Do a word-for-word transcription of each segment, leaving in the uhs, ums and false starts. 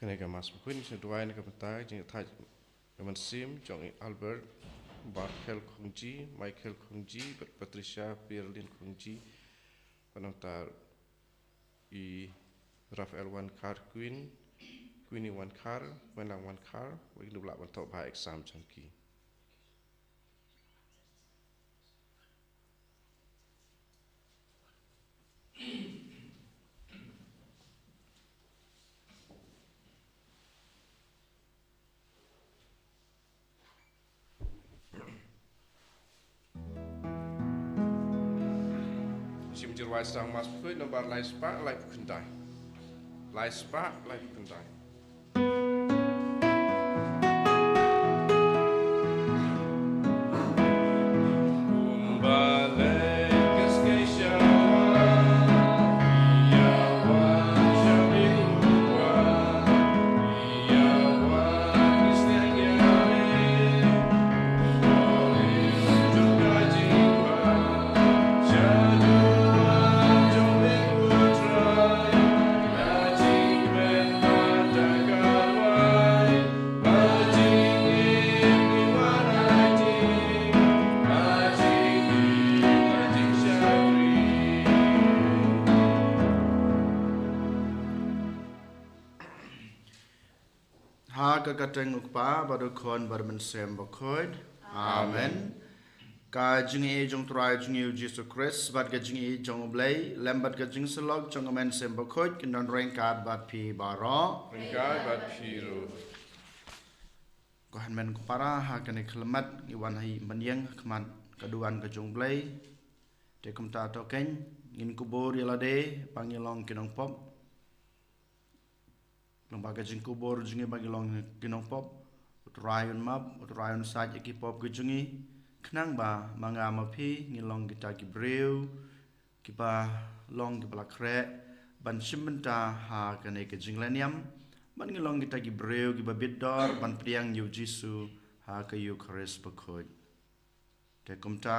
Kane ka Mass Bakhuid ngi sa duwai na ka bynta jingïathait ka mynsiem jong i Albert Barkhel Khongji, Michael Khongji, bad Patricia Pierlin Khongji, bad nangta i Raphael Wankhar Queen, Queenie Wankhar, Wenlang Wankhar, bad kin dup lah ban thoh bha exam jong ki. Shim Jingrwai Sdang Mass Bakhuid nombar lai spah laiphew khyndai. Lai spah laiphew khyndai. Ha ka kyrteng u Kpa bad u Khun bad u Mynsiem Bakhuid. Amen. Ka jingïeit jong u Trai jong ngi u Jisu Khrist bad ka jingïeit jong u Blei lem bad ka jingsyllok jong u Mynsiem Bakhuid kin don ryngkat bad phi baroh. Ryngkat bad phi ruh. Ko hynmen ko para, ha kane ka khyllipmat ngi wan ha i ban ïeng ha khmat ka duwan ka jong u Blei. Te kumta to keiñ ngin kubur ïa lade ba ngin long ki nongpop. Lyngba ka jingkubur jong ngi ba ngin long ki nongpop, u Trai un map, u Trai un sait ïa ki pop ki jong ngi, khnang ba ma nga ma phi ngin long kita ki briew kiba long kiba la khreh ban shim bynta ha kane ka jingleh niam, ban ngin long kita ki briew kiba bit dor ban pdiang ïa u Jisu ha ka Eukharist bakhuid. Te kumta,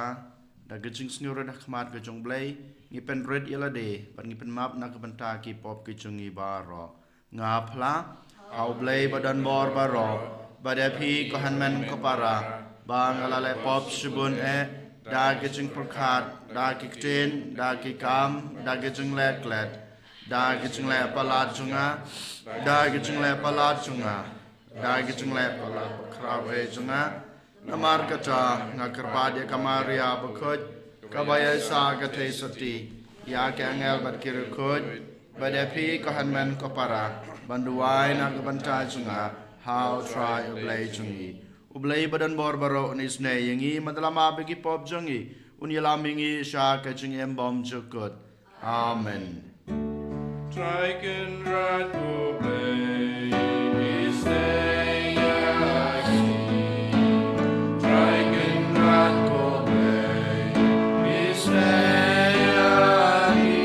da ka jingsngewrit ha khmat ka jong u Blei, ngi pynrit ïa lade bad ngi pynmap na ka bynta ki pop ki jong ngi baroh. Nga phla, ha u Blei ba don bor baroh, bad ïa phi ko hynmen ko para, ba nga la leh pop shibun eh, da ka jingpyrkhat, da ka ktien, da ka kam, da ka jingleh klet, da ka jingleh palat jong nga, da ka jingleh palat jong nga, da ka jingleh palat bakhraw eh jong nga. Namar kata nga kyrpad ïa ka Maria bakhuid, kaba ïaishah ka theisotti, ïa ki angel bad ki riewkhuid, bad ïa phi ko hynmen ko para, ban duwai na ka bynta jong nga ha u Trai u Blei jong ngi. U Blei ba don bor baroh un isynei ïa ngi, bad lada map ïa ki pop jong ngi, un ïalam ïa ngi sha ka jingim bymjukut. Amen. Trai Kynrad ko Blei, isynei ïa ngi. Trai Kynrad ko Blei, isynei ïa ngi.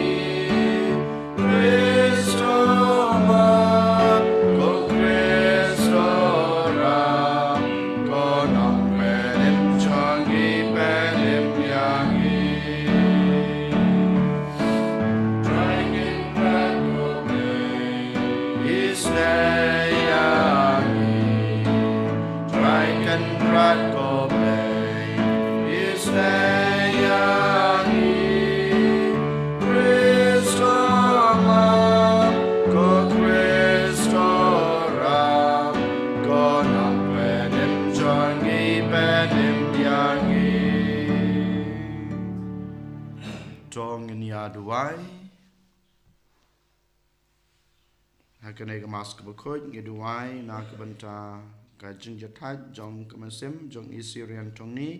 Khrist u map, ko Khrist u ram, ko Nongpynim jong ngi, pynim ïa ngi. Trai Kynrad ko Blei, isynei ïa ngi. Trai Kynrad ko Blei, isynei ïa ngi. Khrist u map, ko Khrist u ram, ko Nongpynim jong ngi, pynim ïa ngi. To ngin ïa duwai. Ha kane ka Mass kaba khuid ngi duwai na ka bynta ka jingjahthait jong ka mynsiem jong i Sirian Tongni.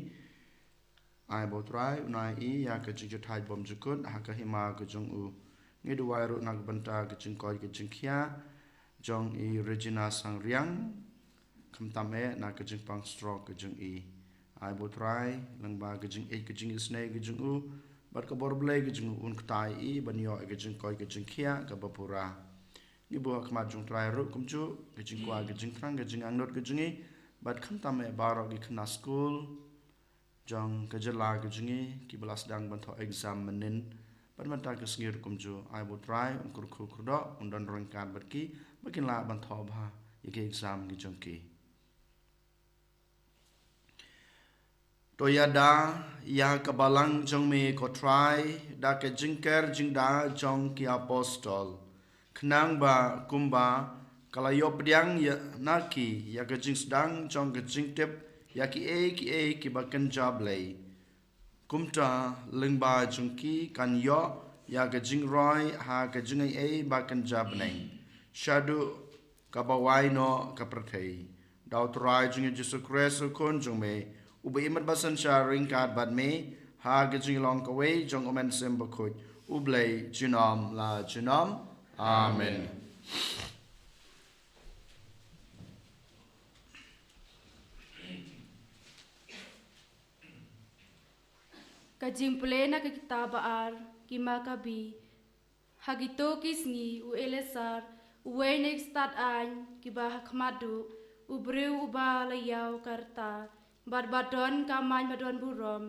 Ai ba u Trai un ai ïa ka jingjahthait bymjukut ha ka hima ka jong u. Ngi duwai ruh na ka bynta ka jingkoit ka jingkhiah jong i Regina Sangriang, khamtam eh na ka jingpang stroke ka jong i. Ai ba u Trai, lyngba ka jingïeit ka jingisynei ka jong u bad ka bor Blei ka jong u, un kyntait ïa i ban ïoh ïa ka jingkoit ka jingkhiah kaba pura. Ngi buh ha khmat jong u Trai ruh kumjuh ka jingkwah ka jingthrang ka jingangnud ka jong i, bad khamtam eh baroh ki khynnah skul jong ka jylla ka jong i kiba la sdang ban thoh exam mynnin, Pynban ta ka sngi ruh kumjuh, ai ba U Trai un kyrkhu kyrdoh, un don ryngkat bad ki, ba kin lah ban thoh bha ïa ki exam ki jong ki. To ïada ïa ka balang jong me, ko Trai, da ka jingker jingda jong ki apostol, khnang ba kumba ka la ïoh pdiang ïa na ki ïa ka jingsdang jong ka jingtip ïa kiei kiei kiba kynja Blei, kumta lyngba jong ki kan ïoh ïa ka jingroi ha ka jingaiei ba kynja bneng, shaduh kaba wai noh ka pyrthei. Da U Trai jong ngi Jisu Khrist U Khun jong me, uba im bad synshar ryngkat bad me ha ka jinglong kawei jong U Mynsiem Bakhuid, U Blei junom la junom. Amen. Ka jingpule na ka kitab ba ar ki Makabi. Ha kito ki sngi u Eleasar, uwei na ki stad aiñ kiba ha khmat duh, u briew uba la ïaw ka rta bad ba don ka maiñ ba don burom,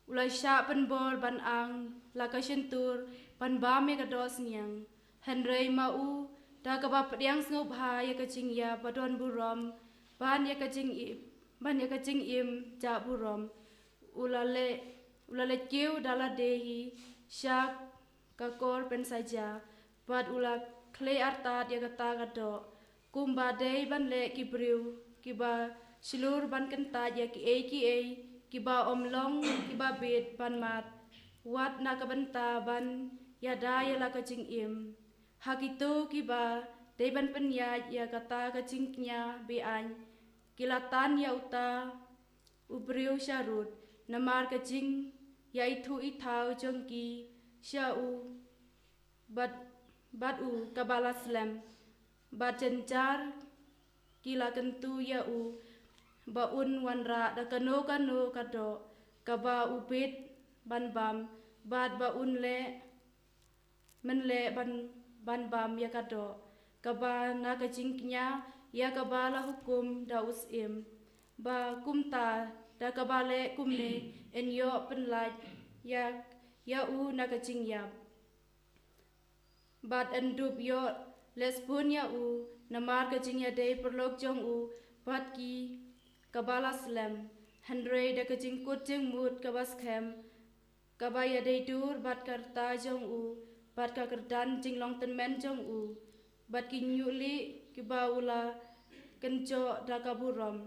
u la shah pynbor ban ang la ka shyntur ban bam ïa ka doh synñiang. Hynrei ma u, da kaba pdiang sngewbha ïa ka jingïap ba don burom ban ïa ka jingim, ban ïa ka jingim jah burom, u la leh, u la leit kiew da lade hi sha ka kor pynsaja, bad u la khleh artat ïa kata ka doh, kumba dei ban leh ki briew kiba shlur ban kyntait ïa kiei kiei kiba ym long kiba bit ban mad, wat na ka bynta ban ïada ïa la ka jingim. Ha kito kiba dei ban pynïaid ïa kata ka jingkñia be-aiñ, ki la tan ïa uta u briew sharud, namar ka jingïaithuh ithaw jong ki sha u bad, bad u kaba la slem, bad jynjar ki la kyntu ïa u ba un wanrah da kano kano ka doh kaba u bit ban bam, bad ba un leh mynleh ban, ban bam ïa ka doh kaba na ka jingkñia ïa kaba la hukum da u syiem, ba kumta da kaba leh kumne yn ïoh pynlait ïa, ïa u na ka jingïap. Bad yn dup ïoh leh sbun ïa u namar ka jingïadei paralok jong u bad ki kaba la slem. Hynrei da ka jingkut jingmut kaba skhem, kaba ïadei dur bad ka rta jong u bad ka kyrdan jinglong tymmen jong u, bad ki ñiuhlieh kiba u la kynjoh da ka burom,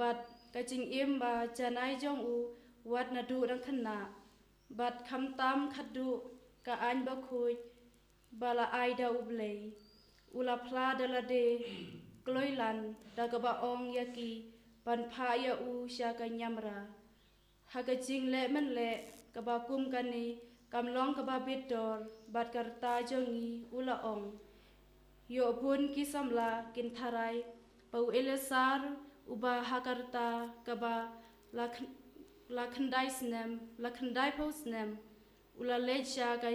bad ka jingim ba janai jong u wat naduh dang khynnah, bad khamtam khadduh ka aiñ bakhuid ba la ai da U Blei, u la phla da lade kloi lan da kaba ong ïa ki ban phah ïa u sha ka ñiamra. Ha ka jingleh mynleh kaba kum kane kam long kaba bit dor, bad ka rta jong ngi, u la ong. Ïoh bun ki samla kin tharai ba u Eleasar uba ha ka rta kaba la khyn-, la khyndai snem, la khyndai phew snem, u la leit sha ka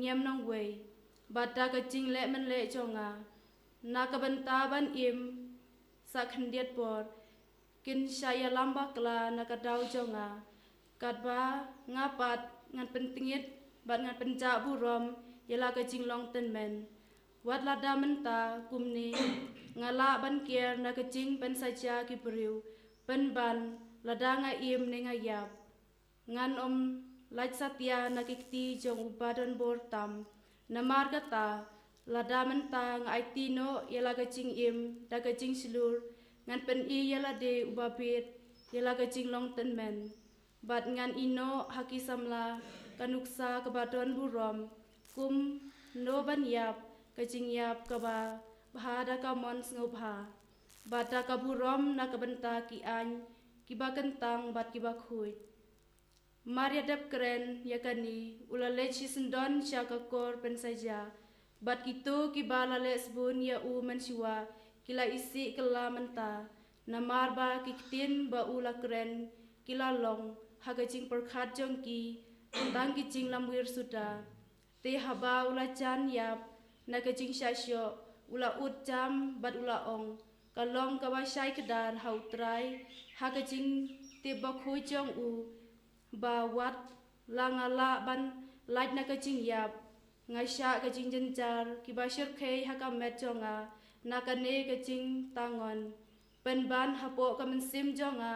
ñiam nongwei, bad da ka jingleh mynleh jong nga, na ka bynta ban im sa khyndiat por, kin shah ïalam bakla na ka daw jong nga. Katba nga pat ngan pyntngit bad ngan pynjah burom ïa la ka jinglong tymmen. Wat lada mynta kumne nga lah ban kiar na ka jingpynsaja ki briew, pynban lada nga im ne nga ïap, ngan ym lait satia na ki kti jong uba don bor tam. Namar kata, lada mynta nga aiti noh ïa la ka jingim da ka jingshlur, ngan pyni ïa lade uba bit ïa la ka jinglong tymmen, bad ngan ïehnoh ha ki samla ka nuksa kaba don burom, kumno ban ïap ka jingïap kaba bha da ka mon sngewbha, bad da ka burom na ka bynta ki aiñ kiba kyntang bad kiba khuid. Mar ïa dep kren ïa kane, u la leit shisyndon sha ka kor pynsaja, bad kito kiba la leh sbun ïa u mynshuwa ki la isih kylla mynta, namar ba ki ktien ba u la kren ki la long ha ka jingpyrkhat jong ki tang ki jinglamwir suda. Te haba u la jan ïap na ka jingshah shoh, u la ud jam bad u la ong, ka long kaba shai kdar ha U Trai, ha ka jingtip bakhuid jong u, ba wat la nga lah ban lait na ka jingïap. Nga shah ka jingjynjar kiba shyrkhei ha ka met jong nga na kane ka jingtangon. Pynban hapoh ka mynsiem jong nga,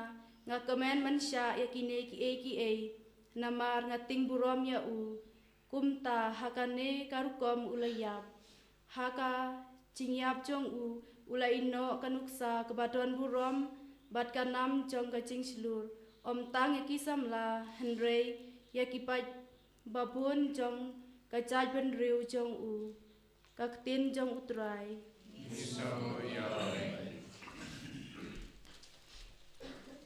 nga kmen mynshah ïa kine kiei kiei, namar nga tieng burom ïa u. Kumta ha kane ka rukom u la ïap. Ha ka jingïap jong u, u la ïehnoh ka nuksa kaba don burom bad ka nam jong ka jingshlur, ym tang ïa ki samla hynrei ïa ki paid babun jong ka jaitbynriew jong u. Ka ktien jong U Trai. Ngi sngewbha ïa.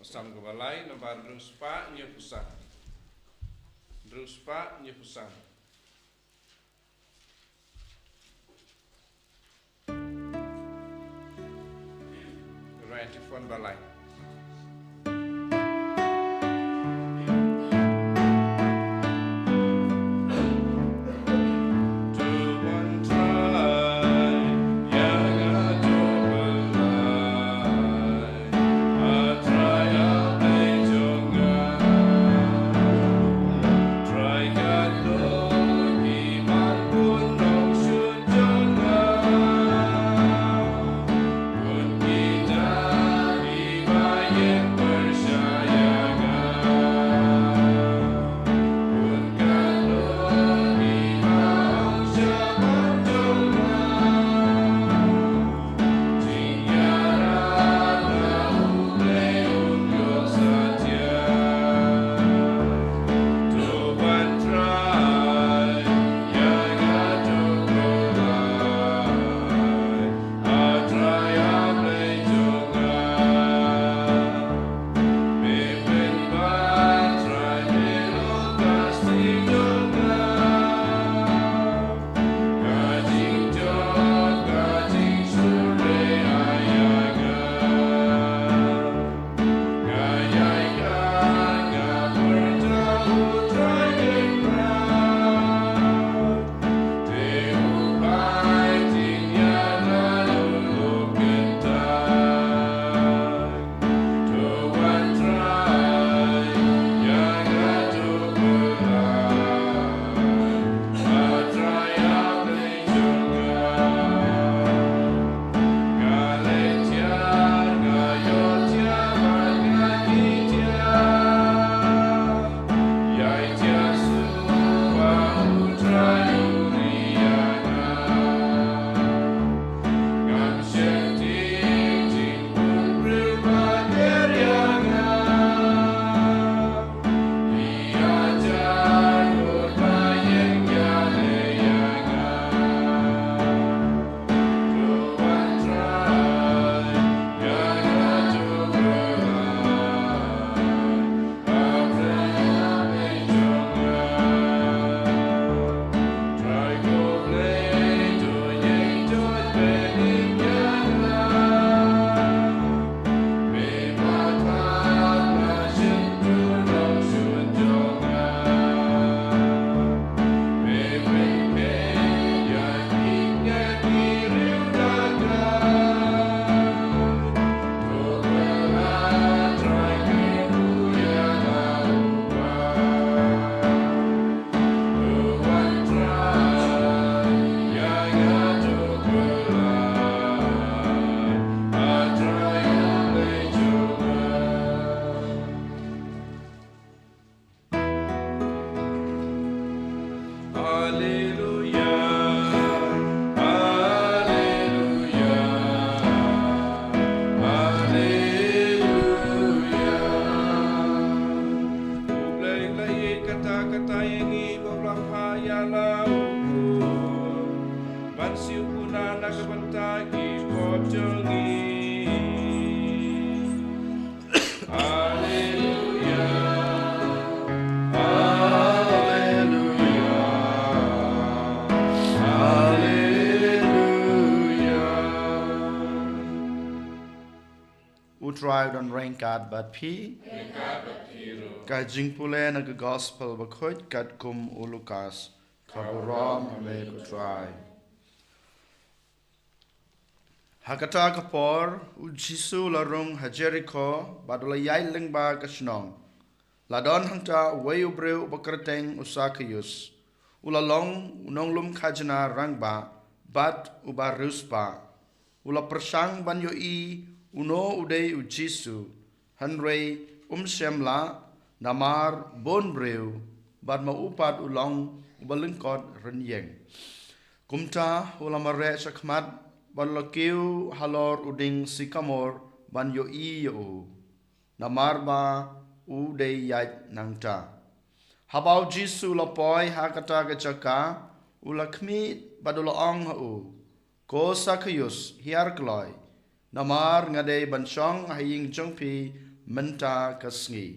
Salm kaba lai, nambar hynriew spah hynñiew phew san. Hynriew spah hynñiew phew san. Right, phone ba lai. Alleluia, alleluia, alleluia. U Blei u la ïeit katta katta ïa ngi bad u la phah ïa la u khun ban siew puna na ka bynta ki pop jong ngi. Alleluia, alleluia, alleluia. U Trai u don ryngkat bad phi. Ryngkat bad phi ruh. Ka jingpule na ka Gospel bakhuid katkum u Lukas. Ka burom ha me ko Trai. Ha kata ka por, u Jisu u la rung ha Jerikho, bad u la ïaid lyngba ka shnong. La don hangta uwei u briew uba kyrteng u Sakhaius. u la long u nonglum khajna rangbah bad uba riewspah. U la pyrshang ban ïohi uno u dei u Jisu, hynrei um shym lah, namar bun briew, bad ma u pat u long uba lyngkot rynïeng. Kumta u la mareh shakhmat bad u la kiew halor u dieng sikamor ban ïohi ïa u, namar ba u dei ïaid nangta. Haba u Jisu u la poi ha kata ka jaka, u la khmih bad u la ong ha u, "Ko Sakhius, hiar kloi, namar nga dei ban shong ha ïing jong phi mynta ka sngi."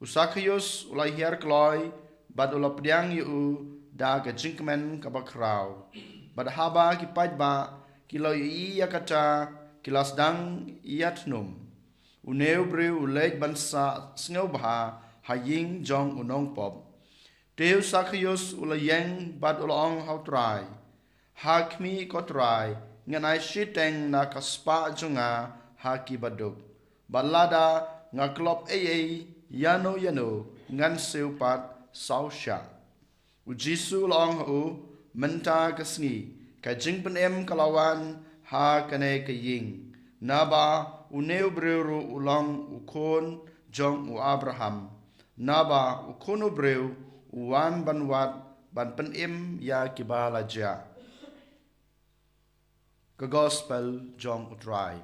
U Sakhius u la hiar kloi bad u la pdiang ïa u da ka jingkmen kaba khraw. Bad haba ki paidbah ki la ïohi ïa kata, ki la sdang ïathnum. Une u briew u leit ban sah sngewbha ha ïing jong u nongpop. Te u Sakhius u la ïeng bad u la ong ha u Trai, "Ha khmih, ko Trai, ngan ai shiteng na ka spah jong nga ha ki baduk. Bad lada nga klop ei ei ïano ïano, ngan siew pat saw shah." U Jisu u la ong ha u, "Mynta ka sngi ka jingpynim ka la wan ha kane ka ïing, naba une u briew ruh u long u khun jong u Abraham. Naba u Khun u Briew u wan ban wad ban pynim ïa kiba la jah." Ka Gospel jong u Trai.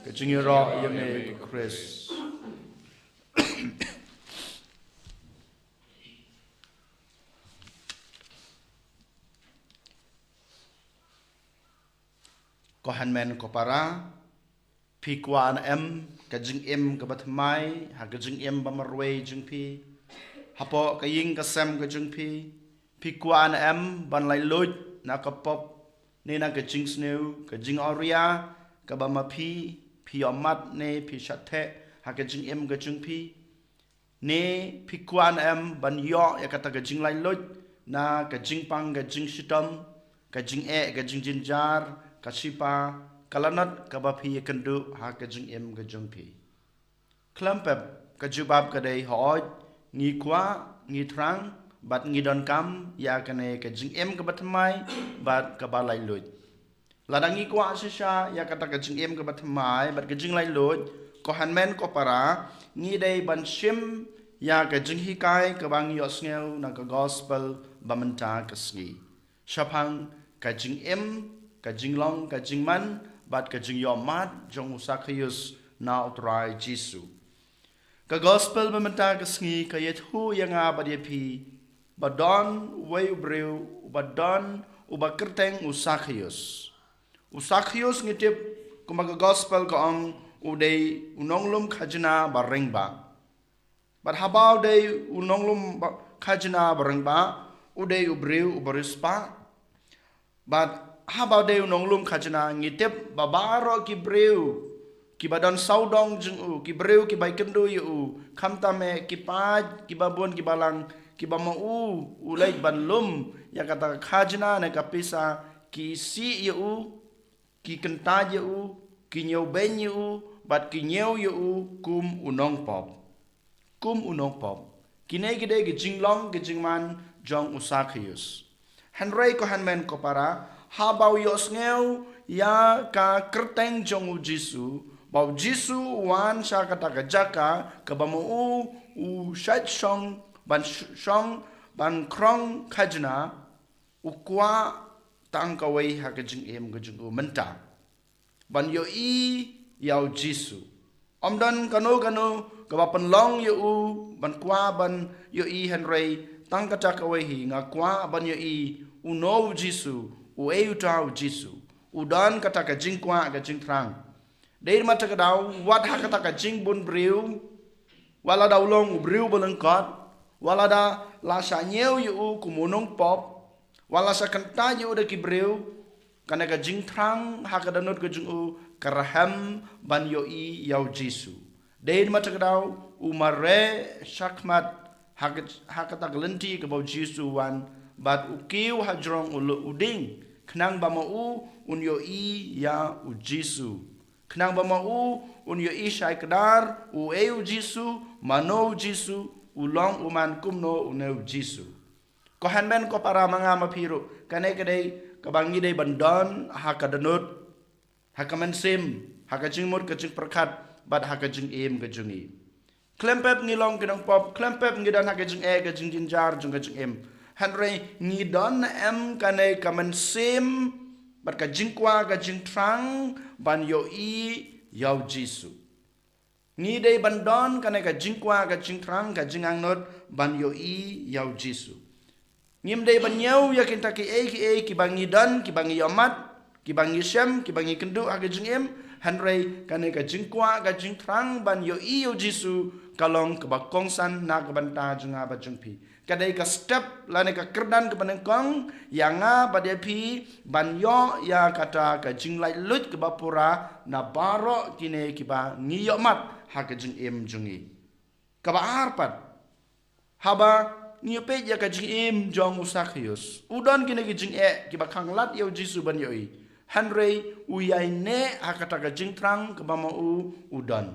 Ka jingïaroh ïa me, ko Khrist. Ko hynmen ko para, phi kwah ne em ka jingim kaba thymmai ha ka jingim ba marwei jong phi, hapoh ka ïing ka sem ka jong phi? Phi kwah ne em ban laitluid na ka pop ne na ka jingsniew, ka jingawria kaba ma phi, phi ïohmad ne phi shah theh ha ka jingim ka jong phi? Ne phi kwah ne em ban ïoh ïa kata ka jinglaitluid na ka jingpang ka jingshitom, ka jingeh ka jingjynjar, ka shipa, ka lanot kaba phi ïakynduh ha ka jingim ka jong phi? Khlem pep, ka jubab ka dei hooid, ngi kwah, ngi thrang bad ngi donkam ïa kane ka jingim kaba thymmai bad kaba laitluid. Lada ngi kwah shisha ïa kata ka jingim kaba thymmai bad ka jinglaitluid, ko hynmen ko para, ngi dei ban shim ïa ka jinghikai kaba ngi ïohsngew na ka Gospel ba mynta ka sngi shaphang ka jingim, ka jinglong, ka jingman bad ka jingïohmad jong u Sakhius na u Trai Jisu. Ka Gospel ba mynta ka sngi ka ïathuh ïa nga bad ïa phi ba don uwei u briew uba don uba kyrteng u Sakhius. U Sakhius ngi tip kumba ka Gospel ka ong u dei u nonglum khajna ba rangbah. Bad haba u dei u nonglum ba, khajna ba rangbah, u dei u briew uba riewspah. Bad haba u dei u nonglum khajna, ngi tip ba baroh ki briew kiba don sawdong jong u, ki briew kiba ïakynduh ïa u, khamtam eh ki paid kiba bun kiba lang, kiba ma u u leit ban lum ïa kata ka khajna ne ka pisa, ki isih ïa u, ki kyntait ïa u, ki ñiewbeiñ ïa u bad ki ñiew ïa u kum u nongpop. Kum u nongpop. Kine ki dei ki jinglong ki jingman jong u Sakhius. Hynrei ko hynmen ko para, haba u ïohsngew ïa ka kyrteng jong u Jisu, ba u Jisu u wan sha kata ka jaka kaba ma u u shait shong ban sh-, shong ban krong khajna, u kwah tang kawei ha ka jingim ka jong u mynta, ban ïohi ïa u Jisu. Ym don kano kano kaba pynlong ïa u ban kwah ban ïohi, hynrei tang kata kawei hi, nga kwah ban ïohi uno u Jisu, uei uta u Jisu. U don kata ka jingkwah ka jingthrang. Dei namar kata ka daw, wat ha kata ka jingbun briew, wat lada u long u briew ba lyngkot, wat lada la shah ñiew ïa u kum u nongpop, wat la shah kyntait ïa u da ki briew, kane ka jingthrang ha ka dohnud ka jong u ka rhem ban ïohi ïa u Jisu. Dei namar kata ka daw, u mareh shakhmat ha ka, ha kata ka lynti kaba u Jisu u wan, bad u kiew hajrong u, u dieng, khnang ba ma u un ïohi ïa u Jisu. Khnang ba ma u un ïohi shai kdar uei u Jisu, mano u Jisu, u long u man kumno une u Jisu. Ko hynmen ko para, ma nga ma phi ruh, kane ka dei kaba ngi dei ban don ha ka dohnud, ha ka mynsiem, ha ka jingmut ka jingpyrkhat, bad ha ka jingim ka jong ngi. Khlem pep ngi long ki nongpop, khlem pep ngi don ha ka jingeh ka jingjynjar jong ka jingim. Hynrei ngi don ne em kane ka mynsiem bad ka jingkwah ka jingthrang ban ïohi ïa u Jisu. Ngi dei ban don kane ka jingkwah ka jingthrang ka jingangnud ban ïohi ïa u Jisu. Ngim dei ban ñiew ïa kita kiei kiei kiba ngi don, kiba ngi ïohmat, kiba ngi shem, kiba ngi kynduh ha ka jingim. Hynrei kane ka jingkwah ka jingthrang ban ïohi ïa u Jisu ka long kaba kongsan na ka bynta jong nga bad jong phi. Ka dei ka step lane ka kyrdan kaba nyngkong ïa nga bad ïa phi ban ïoh ïa kata ka jinglaitluid kaba pura na baroh kine kiba ngi ïohmat ha ka jingim jong ngi. Kaba ar pat, haba ngi ïa peit ïa ka jingim jong u Sakhius, u don kine ki jingeh kiba khanglad ïa u Jisu ban ïohi. Hynrei u ïaineh ha kata ka jingthrang kaba ma u u don.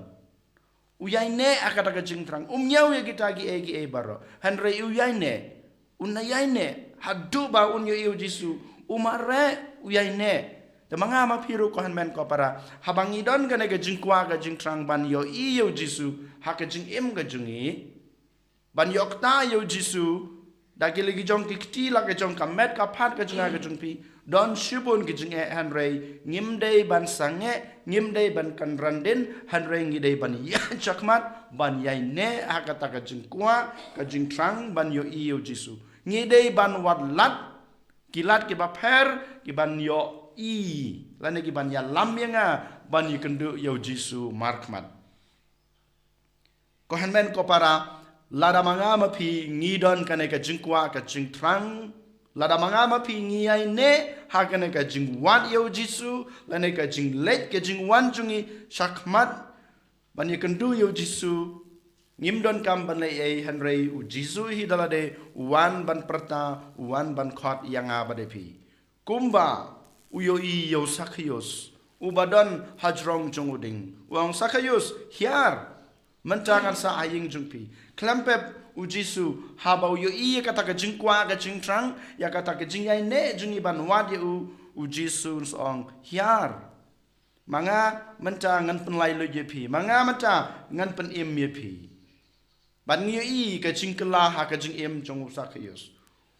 U ïaineh ha kata ka jingthrang. Um ñiew ïa kita kiei kiei baroh. Hynrei u ïaineh. Un ïaineh haduh ba un ïohi ïa u Jisu. U mareh, u ïaineh. Te ma nga ma phi ruh ko hynmen ko para, haba ngi don kane ka jingkwah ka jingthrang ban ïohi ïa u Jisu ha ka jingim ka jong ngi, ban ïoh kta ïa u Jisu da ki la ki jong ki kti, la ki jong ka met ka phad ka jong nga ka jong phi. Don shibun ki jingeh, hynrei ngim dei ban sangeh, ngim dei ban kynran dien, hynrei ngi dei ban ïaid shakhmat ban ïaineh ha kata ka jingkwah ka jingthrang ban ïohi ïa u Jisu. Ngi dei ban wad lad ki lad kiba pher ki ban ïohi lane ki ban ïalam ïa nga ban ïakynduh ïa u Jisu markhmat. Ko hynmen ko para, lada ma nga ma phi ngi don kane ka jingkwah ka jingthrang, lada ma nga ma phi ngi ïaineh ha kane ka jingwad ïa u Jisu lane ka jingleit ka jingwan jong ngi shakhmat ban ïakynduh ïa u Jisu, ngim donkam ban leh ei, hynrei u Jisu hi da lade u wan ban pyrta, u wan ban khot ïa nga bad ïa phi. Kumba u ïohi ïa u Sakhius uba don hajrong jong u dieng, u ong, Sakhius, hiar, mynta ngan sah ha ïing jong phi. Khlem pep u Jisu, haba u ïohi ïa kata ka jingkwah ka jingthrang, ïa kata ka jingïaineh jong ngi ban wad ïa u, u Jisu un sa ong, hiar, ma nga mynta ngan pynlait luid ïa phi, ma nga mynta ngan pynim ïa phi. Ban ngi ïohi ka jingkylla ha ka jingim jong u Sakhius.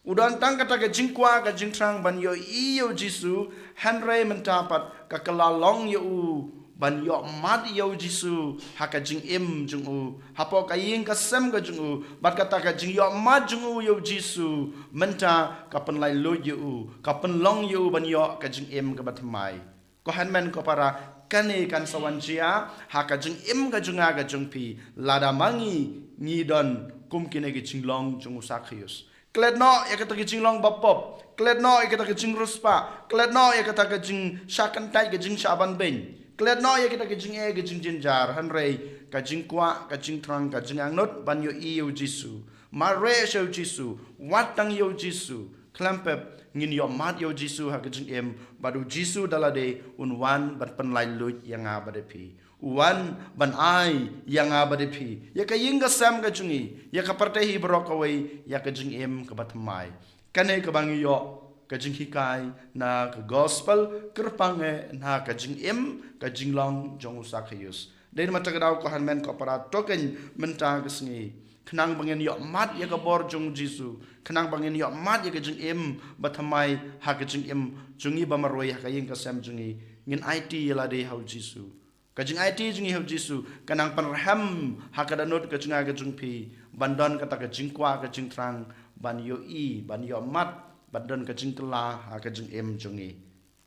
U don tang kata ka jingkwah ka jingthrang ban ïohi ïa u Jisu, hynrei mynta pat ka kylla long ïa u ban ïohmat ïa u Jisu ha ka jingim jong u, hapoh ka ïing ka sem ka jong u. Bad kata ka jingïohmat jong u ïa u Jisu mynta ka pynlait luid ïa u, ka pynlong ïa u ban ïoh ka jingim kaba thymmai. Ko hynmen ko para, kane kan sa wan jia ha ka jingim ka jong nga ka jong phi, lada ma ngi ngi don kum kine ki jinglong jong u Sakhius. Klet noh ïa kata ka jinglong bapop, klet noh ïa kata ka jingriewspah, klet noh ïa kata ka jingshah kyntait, ka jingshah banbeiñ, klet noh ïa kata ka jingeh ka jingjynjar, hynrei ka jingkwah ka jingthrang ka jingangnud ban ïohi ïa u Jisu, mareh sha u Jisu, wad tang ïa u Jisu. Khlem pep ngin ïohmat ïa u Jisu ha ka jingim, bad u Jisu da lade un wan ban pynlait luid ïa nga bad ïa phi. U wan ban ai ïa nga bad ïa phi, ïa ka ïing ka sem ka jong ngi, ïa ka pyrthei hi baroh kawei, ïa ka jingim kaba thymmai. Kane kaba ngi ïoh ka jinghikai na ka gospel, kyrpang eh na ka jingim ka jinglong jong u Sakhius. Dei na kata ka daw ko hynmen ko para, to khein mynta ka sngi, khnang ba ngin ïohmat ïa ka bor jong u Jisu, khnang ba ngin ïohmat ïa ka jingim ba thymmai ha ka jingim jong ngi ba marwei, ha ka ïing ka sem jong ngi, ngin aiti ïa lade ha u Jisu. Ka jingaiti jong ngi ha u Jisu ka nang pynrhem ha ka dohnud ka jong nga ka jong phi, ban don kata ka jingkwah ka jingthrang ban ïohi, ban ïohmat, ban don ka jingkylla ha ka jingim jong ngi.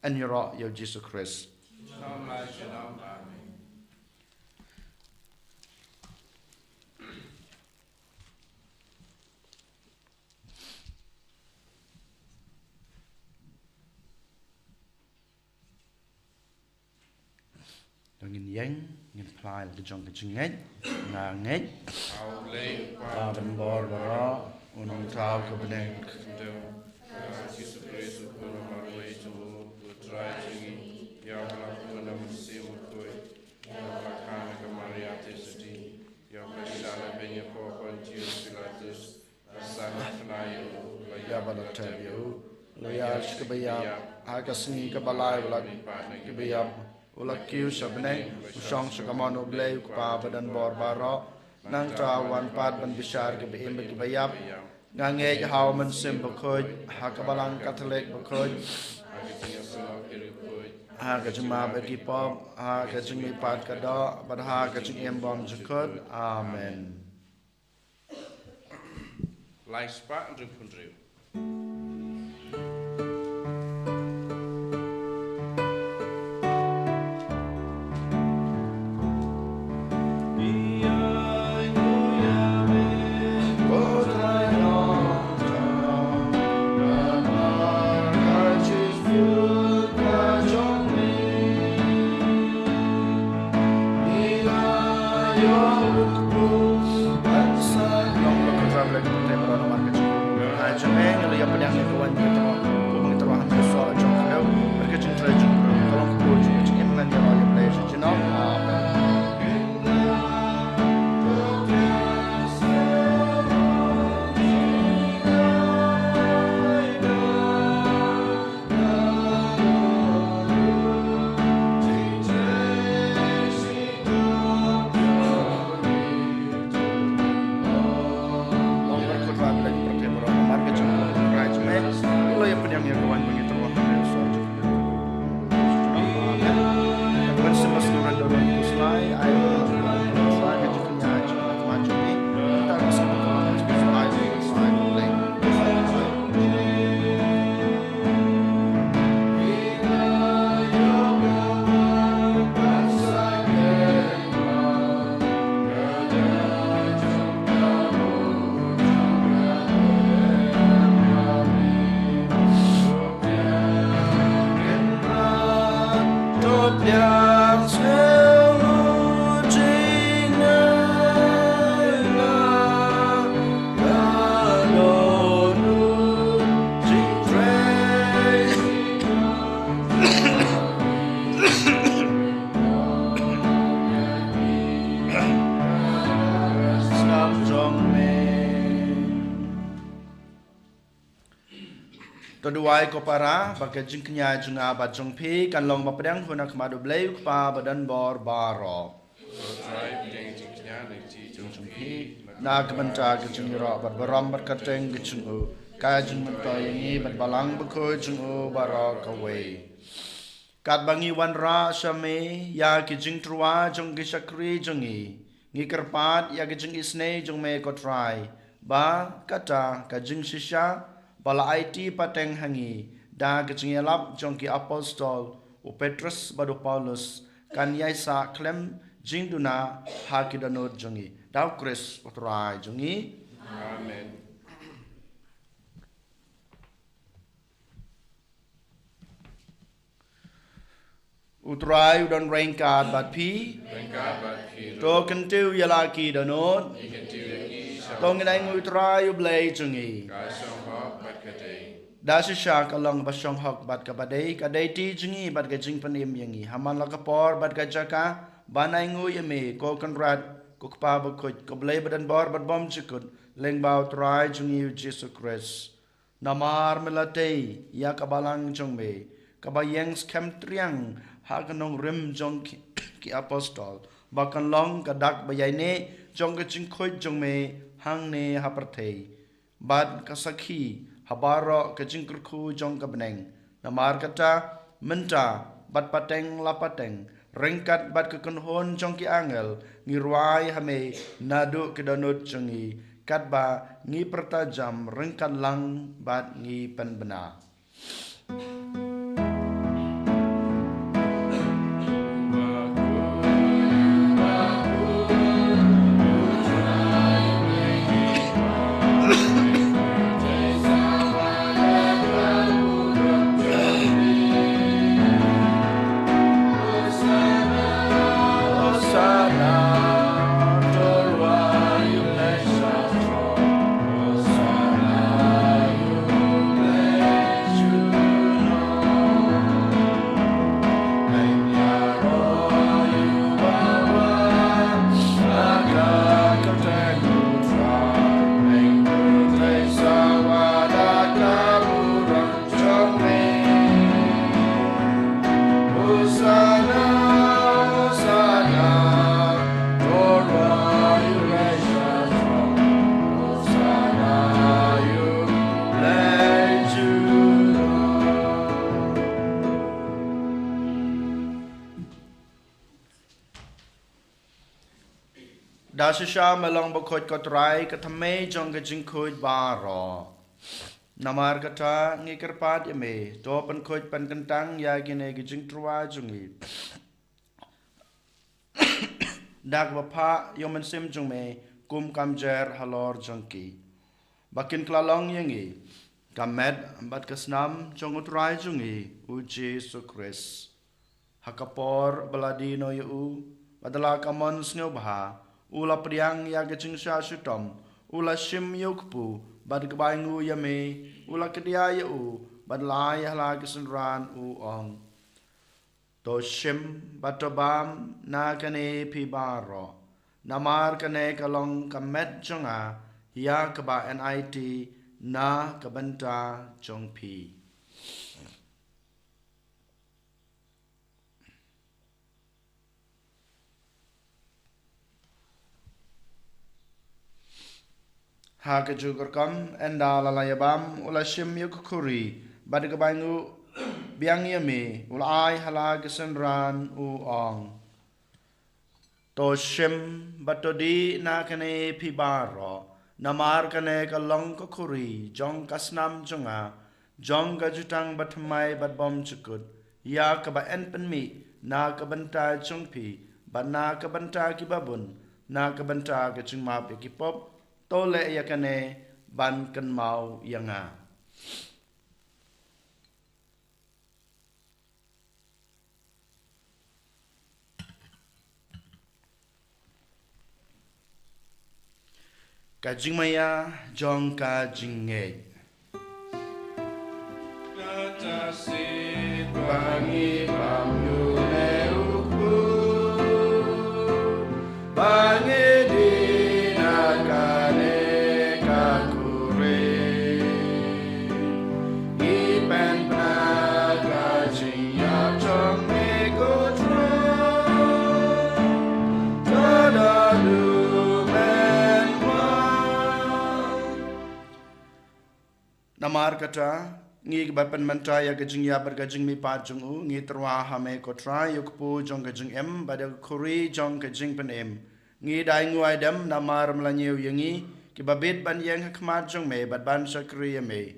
Yn ïaroh ïa u Jisu Khrist. Dang ngin ïeng, ngin phla ïa la ka jong ka jingngeit. Nga ngeit. Ïa u Blei u Kpa ban bor baroh, u Nongthaw ka bneng, Jisu Khrist u Khun marwei jong u, u Trai jong ngi, ïa uba la pynlong na u Mynsiem Bakhuid, ïa uba la kha na ka Maria Theisotti, ïa uba la shah na beiñ hapoh Pontius Pilatus, la sah, la khynnah ïa u, la tep ïa u. U la ïaid sha kaba ïap, ha ka sngi kaba lai u la pat na kiba ïap. U la kiew sha bneng, u shong sha kamon U Blei U Kpa badonbor baroh. Nangta u wan pat ban bishar kiba im bad kiba ïap. Nga ngeit ha U Mynsiem Bakhuid, ha ka Balang Katholik bakhuid, ha ka jingmap ïa ki pop, ha ka jingmihpat ka doh, bad ha ka jingim bymjukut. Amen. Lai spah hynriew phew hynriew. Long ba ka jam leh ka pyrthei baroh namar ka jingkyrkhu jong me, ngi la ïa pdiang ïa ka waiñ ba ngi tyrwa, ba ngi tyrwa ha ka sor jong ka, bad ka jingtrei jong ka, ka long ka jong ka jingim ngan ïa la ïa pdiang sha jingnong. Amen. To duwai ko para, ba ka jingkñia jong nga bad jong phi kan long ba pdiang hun ha khmat U Blei U Kpa badonbor baroh. Ko Trai, pdiang jingkñia na ka kti jong phi, na ka bynta ka jingïaroh bad burom bad kyrteng ka jong u, ka jingmyntoi ïa ngi bad Balang Bakhuid jong u baroh kawei. Katba ngi wanrah sha me ïa ki jingtyrwa jong ki shakri jong ngi, ngi kyrpad ïa ki jingisynei jong me ko Trai, ba kata ka jingshisha ba la aiti pateng ha ngi da ka jingïalap jong ki apostol, u Petrus bad u Paulus, kan ïai sah khlem jingduna ha ki dohnud jong ngi. Da U Khrist U Trai jong ngi. Amen. U Trai u don ryngkat bad phi. Ryngkat bad phi ruh. To kyntiew ïa la ki dohnud. Ngi kyntiew ïa ki sha. To ngin ainguh ïa U Trai U Blei jong ngi. Ka shong hok bad ka dei. Da shisha ka long ba shong hok bad kaba dei, ka dei ti jong ngi bad ka jingpynim ïa ngi. Ha man la ka por bad ka jaka, ban ainguh ïa me, ko Kynrad, ko Kpa Bakhuid, ko Blei badonbor bad bymjukut, lyngba U Trai jong ngi U Jisu Khrist. Namar me la tei ïa ka balang jong me, kaba ïeng skhem triang ha ka nongrim jong ki, ki apostol, ba kan long ka dak ba ïaineh jong ka jingkhuid jong me hangne ha pyrthei, bad ka sakhi ha baroh ka jingkyrkhu jong ka bneng. Namar kata, mynta bad pateng la pateng, ryngkat bad ka kynhun jong ki angel, ngi rwai ha me naduh ki dohnud jong ngi, katba ngi pyrta jam ryngkat lang bad ngi pynbna. Da shisha me long bakhuid ko Trai, ka thymmei jong ka jingkhuid baroh. Namar kata ngi kyrpad ïa me, to pynkhuid pynkyntang ïa kine ki jingtyrwa jong ngi da kaba phah ïa u Mynsiem jong me kum ka mjer halor jong ki, ba kin kylla long ïa ngi ka met bad ka snam jong u Trai jong ngi u Jisu Khrist. Ha ka por ba la die noh ïa u, bad da la ka mon sngewbha, u la pdiang ïa ka jingshah shitom, u la shim ïa u kpu, bad kaba ainguh ïa me, u la kdiah ïa u, bad la ai ha la ki synran, u ong: To shim bad to bam na kane phi baroh, namar kane ka long ka met jong nga, ïa kaba enait na ka bynta jong phi. Ha kajuh ka rukom, ynda la la ïa bam, u la shim ïa ka khuri, bad kaba ainguh biang ïa me, u la ai ha la ki synran, u ong: To shim bad to dih na kane phi baroh, namar kane ka long ka khuri jong ka snam jong nga, jong ka jutang bathymmai bad bymjukut, ïa kaba yn pynmih na ka bynta jong phi bad na ka bynta kiba bun, na ka bynta ka jingmap ïa ki pop. To leh ïa kane ban kynmaw ïa nga. Ka jingmaïa jong ka jingngeit. Kata shisha ba ngi bam ïa u kpu, ba ngi dih na kane ka khuri, ngi pynbna ka jingïap jong me, ko Trai, to da duh mynwan. Namar kata, ngi kiba pynmynta ïa ka jingïap bad ka jingmihpat jong u, ngi tyrwa ha me, ko Trai, ïa u kpu jong ka jingim bad ïa ka khuri jong ka jingpynim. Ngi da ainguh aidem namar me la ñiew ïa ngi, kiba bit ban ïeng ha khmat jong me bad ban shakri ïa me.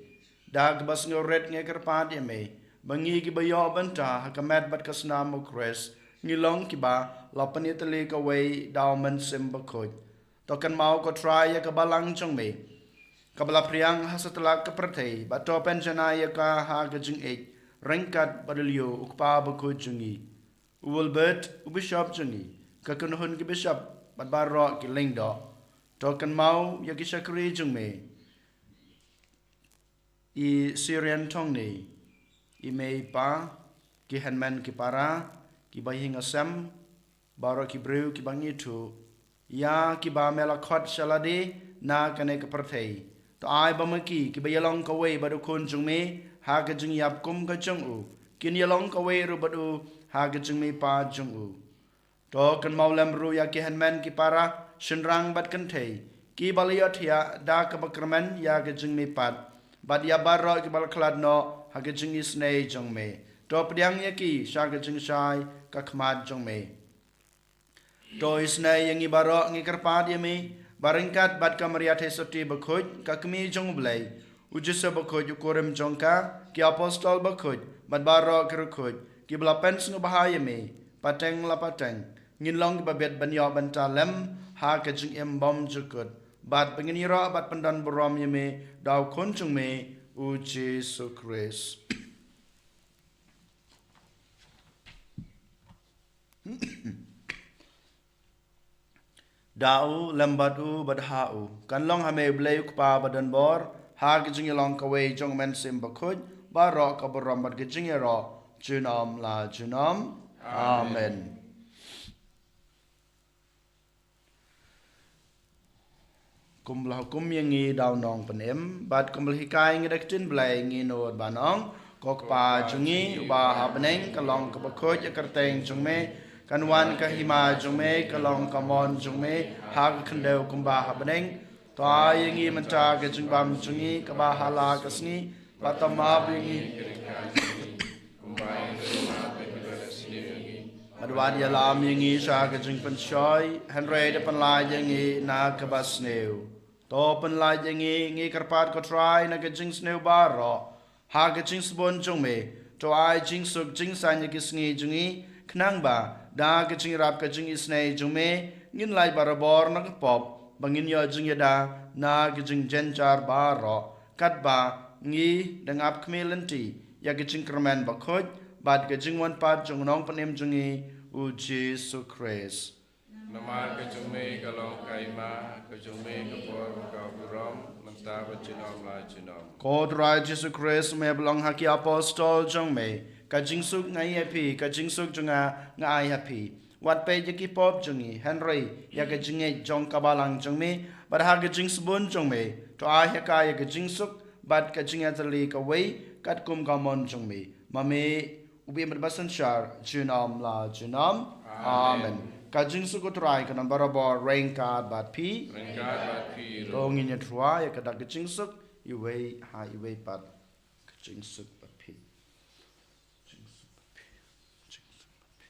Da kaba sngewrit ngi kyrpad ïa me, ba ngi kiba ïoh bynta ha ka met bad ka snam u Khrist, ngi long kiba la pynïatylli kawei da u Mynsiem Bakhuid. To kynmaw, ko Trai, ïa ka balang jong me, kaba la phriang ha satlak ka pyrthei, bad to pynjanai ïa ka ha ka jingïeit, ryngkat bad u Leo, u Kpa Bakhuid jong ngi, u Wilbert, u Bishop jong ngi, ka kynhun ki Bishop bad baroh ki lyngdoh. To kynmaw ïa ki shakri jong me, i Syrian Thongni, i mei i pa, ki hynmen ki para, ki bahaïing hasem, baroh ki briew kiba ngi ïathuh, ïa kiba me la khot sha lade na kane ka pyrthei. To ai ba ma ki, kiba ïalong kawei bad u Khun jong me ha ka jingïap kum ka jong u, kin ïalong kawei ruh bad u ha ka jingmihpat jong u. To kynmaw lem ruh ïa ki hynmen ki para, shynrang bad kynthei, kiba la ïohthiah da kaba kyrmen ïa ka jingmihpat, bad ïa baroh kiba la khlad noh ha ka jingisynei jong me. To pdiang ïa ki sha ka jingshai ka khmat jong me. To isynei ïa ngi baroh, ngi kyrpad ïa me, ba ryngkat bad ka Maria Theisotti Bakhuid, ka Kmie jong u Blei, u Joseph Bakhuid, u kurim jong ka, ki Apostol Bakhuid, bad baroh ki riewkhuid kiba la pynsngewbha ïa me, pateng la pateng, ngin long kiba bit ban ïoh bynta lem ha ka jingim bymjukut, bad ba ngin ïaroh bad pyndonburom ïa me da u Khun jong me, u Jisu Khrist. Da u, lem bad u, bad ha u, kan long ha me u Blei u Kpa badonbor, ha ka jingïalong kawei jong u Mynsiem Bakhuid, baroh ka burom bad ka jingïaroh, junom la junom. Amen. Kumba la hukum ïa ngi da u Nongpynim, bad kumba la hikai ïa ngi da ka ktien Blei, ngi nud ban ong: Ko Kpa jong ngi uba ha bneng, ka long kaba khuid ïa ka kyrteng jong me, kan wan ka hima jong me, ka long ka mon jong me ha ka khyndew kumba ha bneng. To ai ïa ngi mynta ka jingbam jong ngi kaba ha la ka sngi, bad to map ïa ngi kumba ngi map ïa ki ba la sniew ïa ngi. Bad wat ïalam ïa ngi sha ka jingpynshoi, hynrei da pynlait ïa ngi na kaba sniew. To pynlait ïa ngi, ngi kyrpad ko Trai, na ka jingsniew baroh ha ka jingsbun jong me. To ai jingsuk jingsaiñ ïa ki sngi jong ngi, khnang ba da ka jingïarap ka jingisynei jong me, ngin lait barabor na ka pop, ba ngin ïoh jingïada na ka jingjynjar baroh, katba ngi dang ap khmih lynti ïa ka jingkyrmen bakhuid bad ka jingwan pat jong u Nongpynim jong ngi, u Jisu Khrist. Namar ka jong me ka long ka hima, ka jong me ka por bad ka burom, mynta bad junom la junom. Ko Trai Jisu Khrist, me ba ong ha ki apostol jong me, ka jingsuk nga ai ha phi, ka jingsuk jong nga nga ai ha phi. Wat peit ïa ki pop jong ngi, hynrei ïa ka jingngeit jong ka balang jong me, bad ha ka jingsbun jong me, to ai ha ka ïa ka jingsuk bad ka jingïatylli kawei katkum ka mon jong me. Ma me u bym bad ba synshar junom la junom. Amen. Amen. Ka jingsuk u Trai kan don barabor ryngkat bad phi. Ryngkat bad phi ruh. To ngin ïathuh ïa ka dak ka jingsuk iwei ha iwei pat. Ka jingsuk bad phi. Jingsuk bad phi. Jingsuk bad phi.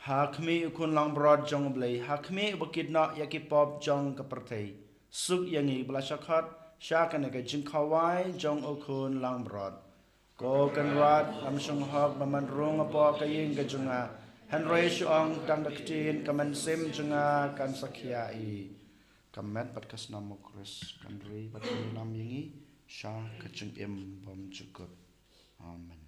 Ha khmih u khun langbrot jong U Blei, ha khmih uba kit noh ïa ki pop jong ka pyrthei. Suk ïa ngi ba la shah khot sha kane ka jingkhawai jong u khun langbrot. Ko Kynrad, ym shong hok ba men rung hapoh ka ïing ka jong nga, hynrei shu ong tang da ka ktien, ka mynsiem jong nga kan sa khia hi. Ka met bad ka snam u Khrist kan ri bad kan ïalam ïa ngi sha ka jingim bymjukut. Amen.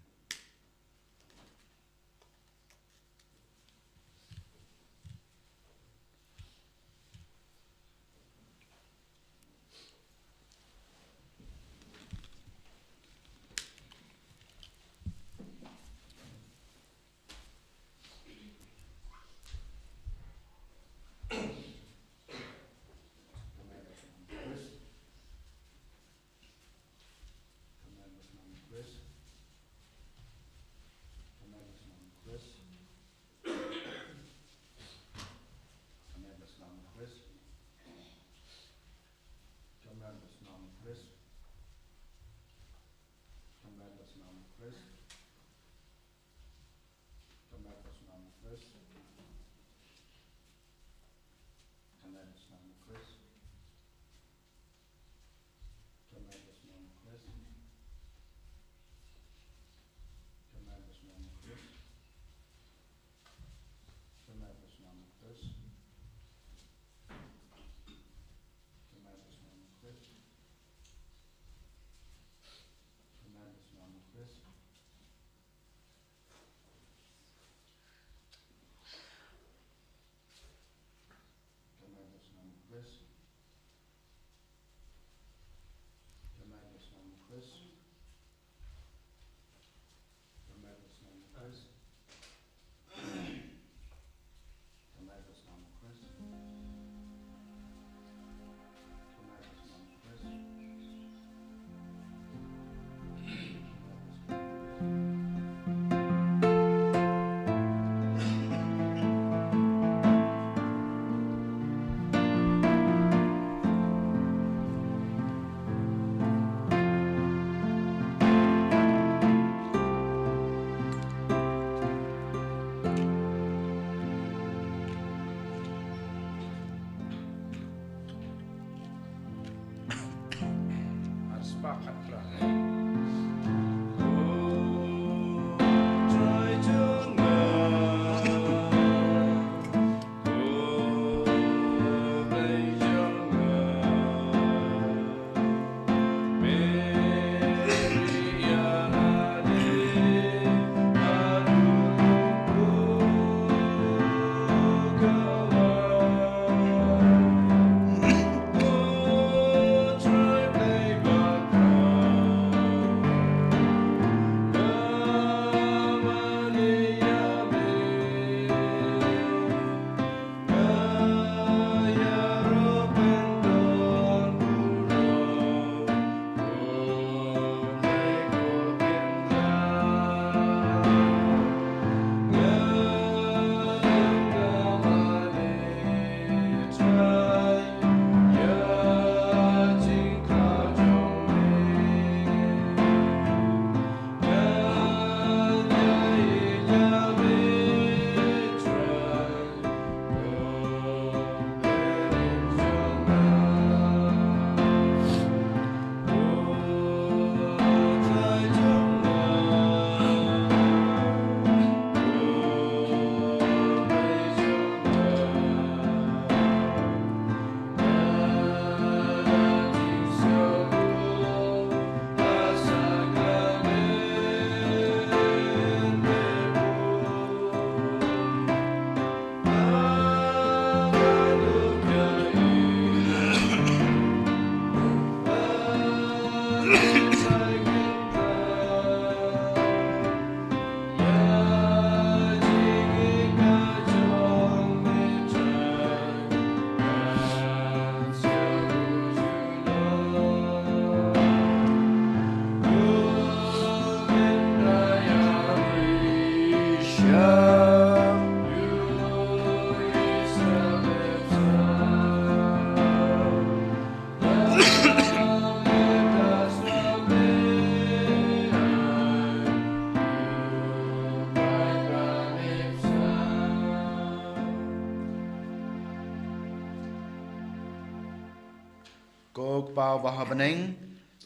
Ko Kpa uba ha bneng,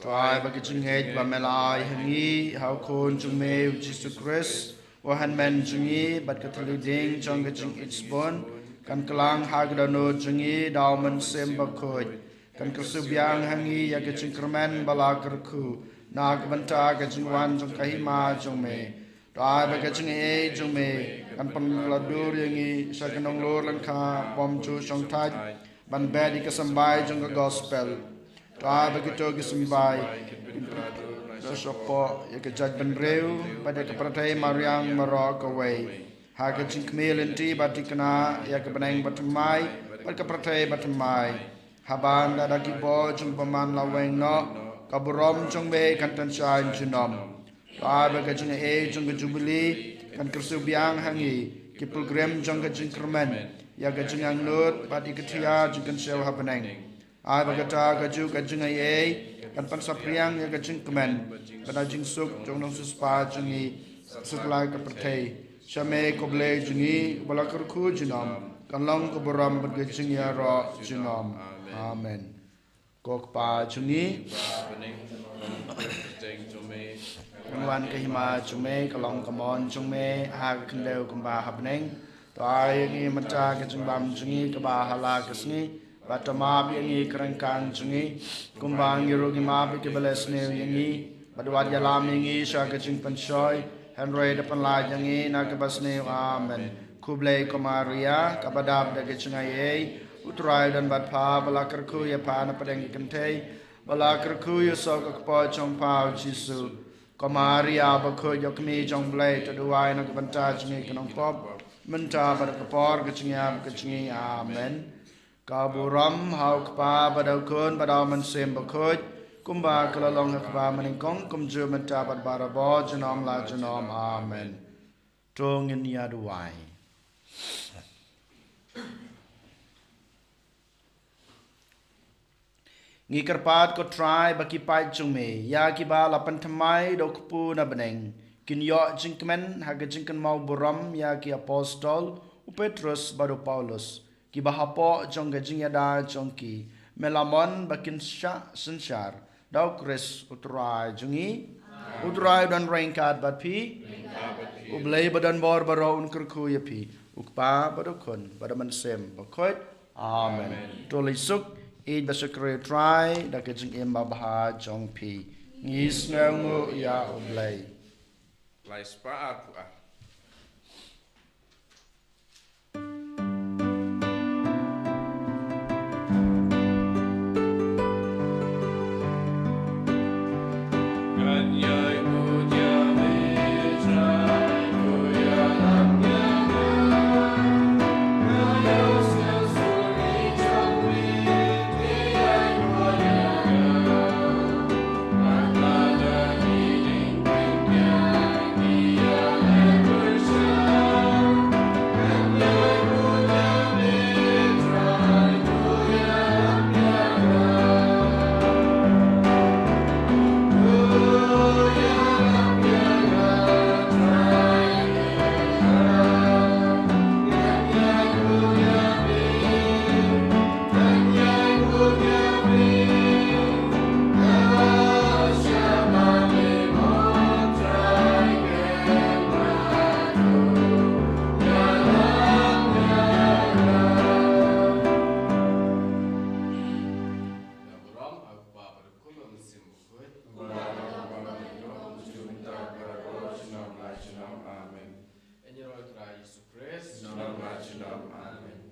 to ai ba ka jingngeit ba me la ai ha ngi ha u Khun jong me u Jisu Khrist, u hynmen jong ngi, bad ka thylliej ding jong ka jingïeit sbun kan kylla ha ka dohnud jong ngi da u Mynsiem Bakhuid, kan kyrsiew biang ha ngi ïa ka jingkyrmen ba la kyrkhu na ka bynta ka jingwan jong ka hima jong me. To ai ba ka jingaiei jong me kan pynkylla dur ïa ngi sha ka nonglor lyngkha bymjukshongthait ban beh ïa ka symbai jong ka gospel. To ai ba kito ki symbai kin pynkylla shapoh ïa ka jaitbynriew bad ïa ka pyrthei mariang baroh kawei ha ka jingkhmih lynti ba thikna ïa ka bneng bathymmai bad ka pyrthei bathymmai. Haba da da ki bor jong u bymman la weng noh, ka burom jong me kan tynshai junom. To ai ba ka jingaiei jong ka jubili kan kyrsiew biang ha ngi ki pilgrim jong ka jingkyrmen ïa ka jingangnud bad ïa ka thiah jingkynshew ha bneng. Ai ba kata kajuh ka jingaiei kan pynsaphriang ïa ka jingkmen bad ka jingsuk jong u nongsiewspah jong ngi satlak ka pyrthei. Sha me ko Blei jong ngi uba la kyrkhu junom, kan long ka burom bad ka jingïaroh junom. Amen. Ko Kpa jong ngi, kan wan ka hima jong me, ka long ka mon jong me ha ka khyndew kumba ha bneng. To ai ïa ngi mynta ka jingbam jong ngi kaba ha la ka sngi, bad to map ïa ngi ka ryngkang jong ngi kumba ngi ruh ngi map ïa kiba leh sniew ïa ngi. Bad wat ïalam ïa ngi sha ka jingpynshoi, hynrei da pynlait ïa ngi na kaba sniew. Amen. Khublei ko Maria, kaba dap da ka jingaiei, u Trai u don bad pha, ba la kyrkhu ïa pha na pdeng ki kynthei, ba la kyrkhu ïa u soh ka kpoh jong pha u Jisu. Ko Maria bakhuid, ïa ka kmie jong u Blei, to duwai na ka bynta jong ngi ki nongpop, mynta bad ha ka por ka jingïap ka jong ngi. Amen. Ka burom ha u Kpa bad ha u Khun bad ha u Mynsiem Bakhuid, kumba ka la long ha kaba mynnyngkong, kumjuh mynta bad barabor, junom la junom. Amen. To ngin ïa duwai. Ngi kyrpad ko Trai ba ki paid jong me, ïa kiba la pynthymmai da u kpu na bneng, kin ïoh jingkmen ha ka jingkynmaw burom ïa ki apostol, u Petrus bad u Paulus, kiba hapoh jong ka jingïada jong ki, me la mon ba kin shah synshar da u Khrist u Trai jong ngi. U Trai u don ryngkat bad phi. U Blei ba don bor baroh un kyrkhu ïa phi, u Kpa bad u Khun bad u Mynsiem Bakhuid. Amen. To leit suk, ïeit bad shakri u Trai da ka jingim babha jong phi. Ngi sngewnguh ïa u Blei. Lai spah arphew ar. Amen. Ïa u Trai Jisu Khrist. Junom la junom. Amen.